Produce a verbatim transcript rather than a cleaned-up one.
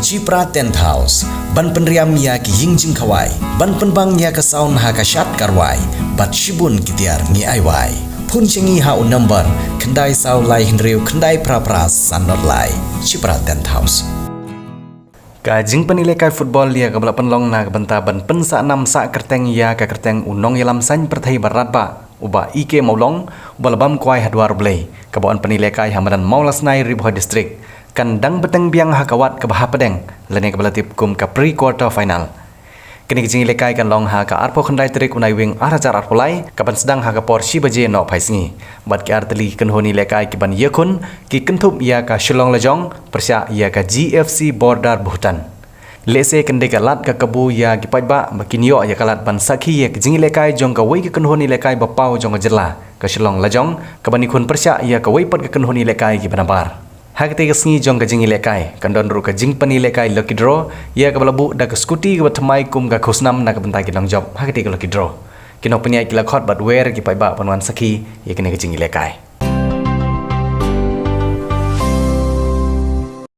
Chipra Tent House, ban pynriam ïa ki ïing jingkhawai, ban pynbang ïa ka sound ha ka shad ka rwai, bad shibun ki tiar ngi ai wai. Phone sha ngi ha u number khyndai saw lai hynriew khyndai phra phra san nod lai. Chipra Tent House. Ka jingpyni lehkai football ïa kaba la pynlong na ka bynta ban pynsah nam sah kyrteng ïa ka kyrteng u nongïalam saiñ pyrthei ba radbah, u Bah E K Mawlong, uba la bam kwai ha dwar U Blei, kaba yn pyni lehkai ha madan Mawlasnai, Ri Bhoi District, kan dang bteng biang ha ka wat kaba hapdeng, lane kaba la tip kum ka pre-quarter final. Kane ka jingïalehkai kan long ha ka arphew khyndai tarik u Naiwieng ar hajar arphew lai, kaban sdang ha ka por shi baje nohphai sngi. Bad ki artylli ki kynhun ïalehkai kiban ïakhun, ki kynthup ïa ka Shillong Lajong pyrshah ïa ka G F C Border Bhutan. Lehse kan dei ka lad ka kabu ïa ki paidbah ba kin ïoh ïa ka lad ban sakhi ïa ka jingïalehkai jong kawei ka kynhun ïalehkai ba paw jong ka jylla, ka Shillong Lajong, kaban ïakhun pyrshah ïa kawei pat ka kynhun ïalehkai kiba nabar. Ha katei ka sngi jong ka jingïalehkai, kan don ruh ka jingpyni lehkai lucky draw, ïa kaba la buh da ka scooty kaba thymmai kum ka khusnam na ka bynta ki nongjop ha katei ka lucky draw. Ki nongpynïaid ki la khot bad wer ki paidbah ban wan sakhi ïa kane ka jingïalehkai.